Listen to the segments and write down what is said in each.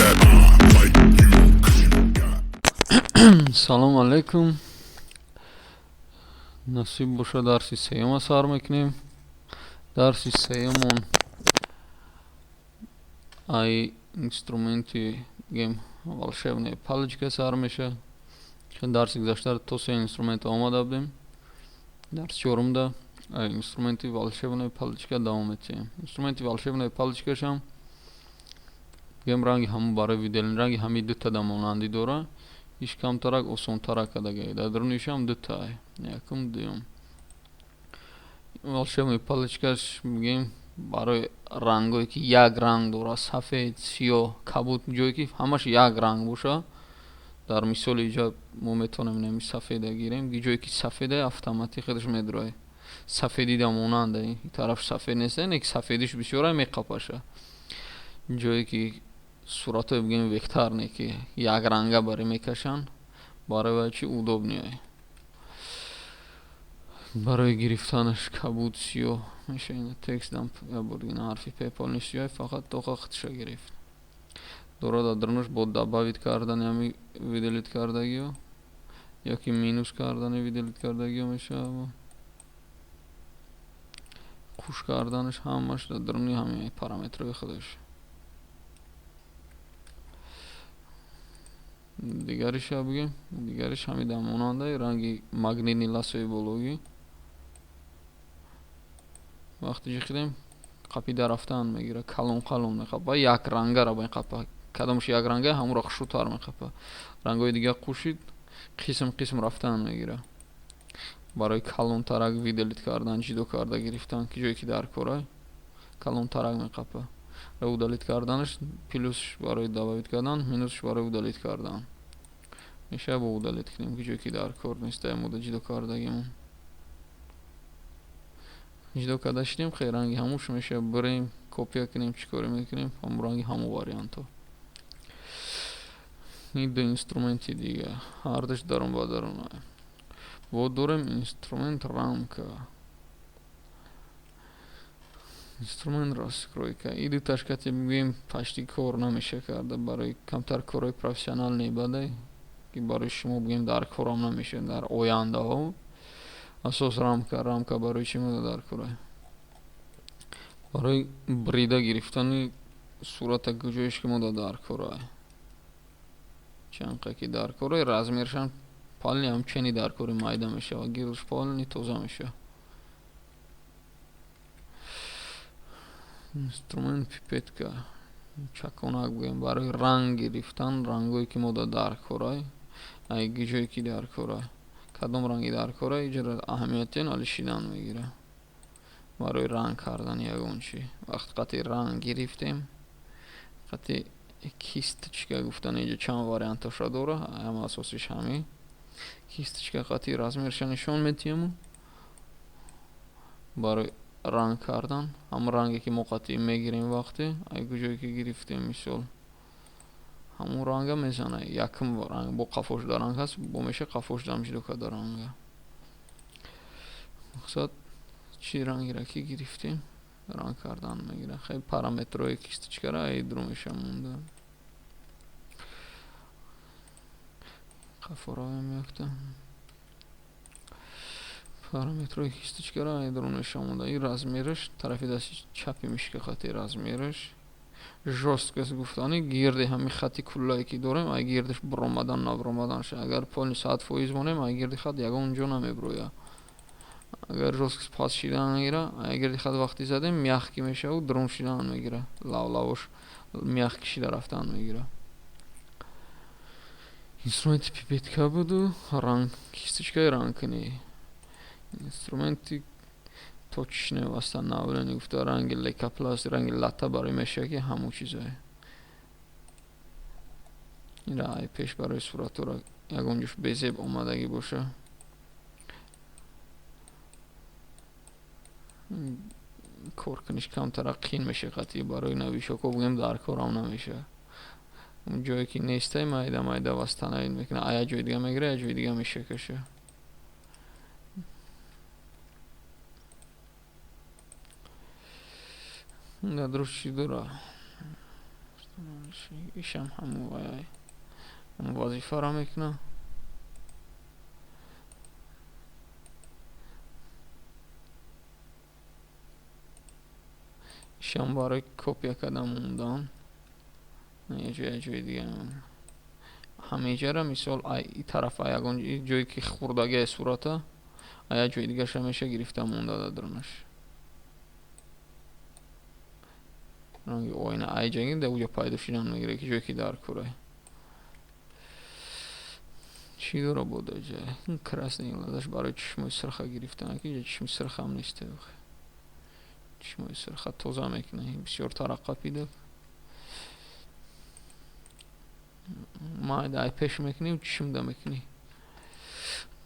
That I like you 'cause you got Салом алейкум. Насиб боша, дарси сеюма сар мекунем. Дарси сеюмон ай инструменти гем волшебная палочка сар меша. Дарси гузаштара то се инструмента омада будем. Дарси чорумда ай инструменти волшебная палочка давом метиҳем. Инструменти волшебная палочкашам гем ранги ҳамун барои выделен, ранги ҳамин дутада монандӣ дора. Иш камтарак осонтарак кардагай. Дар дарунишам дутае, якум, дуюм. Волшебная палочкаш бигем барои рангое, ки як ранг дорад: сафед, сиёҳ, кабуд, ҷое ки ҳамаш як ранг боша. Дар мисоли иҷа мо метавонем инами сафеда гирем. Ҷое ки сафеда, автоматик худаш медрояд, сафедида монанда. Ин тараф сафед нест, не ки сафедиш бисёра меқапаша. Ҷое ки суратҳое, бигем, векторные, ки якранга барӣ мекашанд, барои вай чи удобнее барои гирифтанаш. Кабуд, сиёҳ меша. Ина текст дам ябор, ина ҳарфи п полный сиёҳ, фақат тоқа худша гирифт. Дора дар дарунаш бо добавить кардани ҳами выделить кардагиё ёки минус кардани выделить кардагиё мешава. Хуш карданаш ҳамаш дар даруни ҳами параметрҳои худаш. Дигариша бигем, дигариш ҳамида монанда, ранги магнитный лассои бологӣ. Вақте ҷихидем, қапида рафтан мегира, калон калон меқапа, як рангара ба қапа. Кадомаш як ранга, ҳамуро хушрӯтар меқапа. Рангҳои дига қушид, қисм қисм рафтан мегира. Барои калонтарак выделить кардан, ҷидо карда гирифтан, ки ҷое ки дар кора, калонтарак меқапа. Удалить карданаш плюсш барои добавить кардан, минусш барои удалить кардан меша. Бо удалить кунем, ки ҷое ки дар кор неста, мода ҷидо кардагимон. Ҷидо карда шидем, хел ранги ҳамуш меша. Бирем, копия кунем, чӣ коре мекунем, ҳамун ранги ҳамун вариантҳо. Ин ду инструменти дига ҳардуш дарун ба дарун. Бо дорем инструмент рамка, инструмент раскройка. И дуташ кати бигӯем почти кор намеша карда. Барои камтар корҳои профессиональные бадай, ки барои шумо бигӯем дар корам намеша дар ояндаҳо. Асос рамка. Рамка барои чӣ мода дар кора? Барои брида гирифтани сурата, куҷоеш ки мода дар кора, чанд ки дар кора, размершам полный ҳамчени дар кори майда мешавад, гирдш полный тоза мешавад. Инструмент пипетка, чаконак бигӯем, барои ранг гирифтан, рангое ки мода дар корай, ай ҷое ки дар кора, кадом ранги дар кора, иҷора аҳамияти али шидан мегира. Барои ранг кардани ягон чи, вақт қати ранг гирифтем, қати кисточка гуфтан, иҷо чанд вариантоша дора, ҳама асосиш ҳами кисточка қати размерша нишон метиҳему. Барои ранг кардан ҳамон ранге ки мо қатъи мегирем, вақте ай куҷое ки гирифтем, мисол, ҳамон ранга мезана. Якум ранг бо қафош дар ранг ҳаст, бо меша қафош дам ҷудо карда ранга. Мақсад, чӣ рангеро ки гирифтем, ранг кардан мегира. Хеле параметрҳои кисточкара ай дуру меша монда. Қафоравем якта. Параметрҳои кисточкара ай дуру меша монда. Ин размераш тарафи дасти чапи мишка хати размераш жёсткость гуфтани гирди ҳамин хати куллае ки дорем, ай гирдиш биромадан набиромаданша. Агар полный 100% монем, ай гирди хат ягон ҷо намебирояд. Агар жёсткость паст шидан мегира, ай гирди хат вақти задем, мягкий мешаву дрон шидан мегира, лавлавош мягкий шида рафтан мегира. Инструменти пипетка буду ранг, кисточкаи рангкунӣ. Инструменти точное восстановление гуфта, ранги лейкопласт, ранги лата барои меша, ки ҳамун чизое. Ира ай пеш барои суратҳоро ягон ҷош безеб омадагӣ боша, коркуниш камтара қин меша. Қатъи барои новичокҳо бигӯем, дар корам намеша. Ҷое ки нестай, майда майда восстановить мекунад, а як ҷои дига мегира, як ҷои дига мешакаша. Дар чӣ дора? Ишам ҳамун вазифаро мекунад. Ишам барои копия кардан мондан. Ҷои ҷои дига ҳамеҷара, мисол, ай тараф, ягон ҷое ки хурдагиа сурата, а як ҷои дигаша меша гирифта монда дар дарунаш. Ранги оина ай ҷаги да уҷа пайдо шидан мегира, ки ҷое ки дар курай. Чӣ дора бо дар ҷай? Красный глазаш барои чишмои сирха гирифтан, ки ҷа чишми сирхам нест. Чишмои сирха тоза мекунад, бисёр тарақ қапида. Майда ай пеш мекунӣ, чишмда мекунӣ.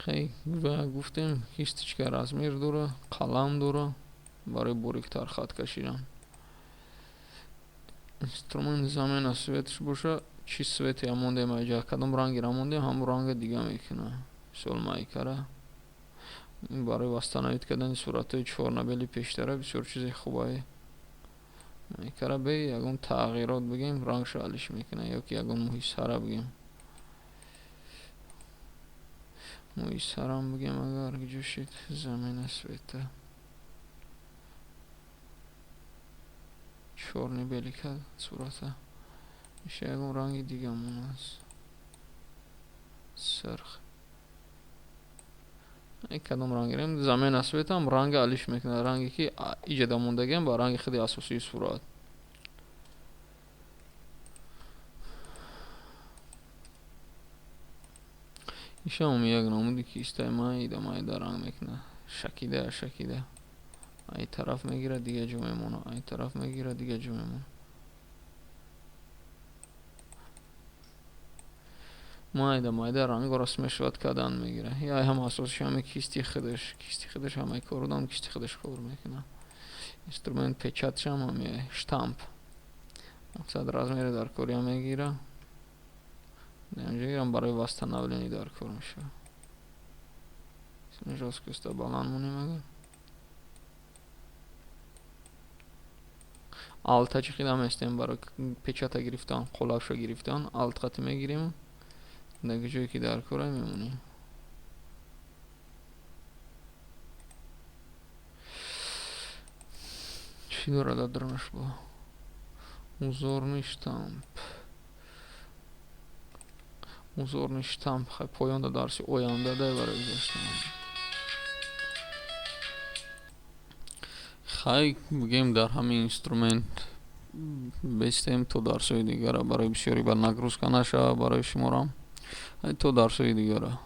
Хей, ва гуфтем, кисточка размер дора, қалам дора барои бориктар хат кашидан. Инструмент замена цветаш боша, чӣ цвете мондем, айҷа кадом рангера мондем, ҳамон ранга дига мекунад. Мисол, майкара барои восстановить кардани суратҳои чёрно-белый пештара бисёр чизи хубае. Майкара бе ягон тағйирот бигем, рангшо алиш мекунад, ё ки ягон мӯи сара бигем. Мӯи сарам бигем, агар ҷо шид, замена цвета. Чёрно-белый кард сурата. Иша ягон ранги дига монааст. Сирх. Кадом ранг гирем? Замена цветам ранга алиш мекунад. Ранге ки иҷода мондагиам ба ранги худи асосии сурат. Ишам як намуди кистай майда майда ранг мекунад. Шакида шакида. Ай тараф мегирад, дига ҷо мемонад. Ай тараф мегирад, дига ҷо мемонад. Майда майда рангоро смешивать кардан мегирад. Яй ҳама асосиш ҳаме кисти худаш, кисти худаш ҳамаи кору дам кисти худаш кор мекунад. Инструмент печатшам ҳаме штамп. Мақсад, размери дар кория мегира. Инҷа барои восстановление дар кор мешавад. Жёсткость баланд монем агар. Алта чиқида местем барои печата гирифтан, қолабша гирифтан, алт қати мегирем. Дар ҷое ки дар кора мемонем. Чӣ дорад дар дарунаш бо? Узорный штамп. Узорный штамп хай поёнда дарси оянда дай барои гузаштан. Хай, бигем, дар ҳамин инструмент бестем то дарсҳои дигара, барои бисёри ба нагрузка нашава барои шуморам. Хай, то дарсҳои дигара.